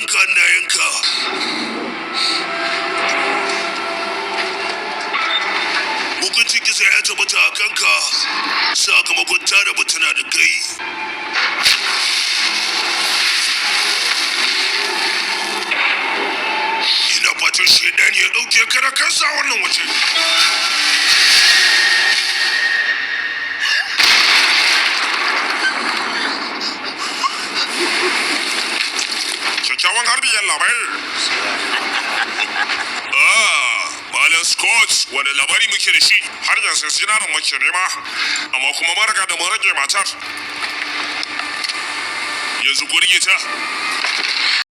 Yanka hannayenka. Hukuncin kisa ya tabbata a kanka sakamakon tada fitina da kai. Ina fatan shaidan ya ɗauke ka da kansa a wannan waje. Kyakkyawan harbi, yallabai. Ah, Malam Scott, wani labari muke da shi? Har yanzu zinarin muke nema, amma kuma mun riga da mun rage matar. Yanzu ku rike ta.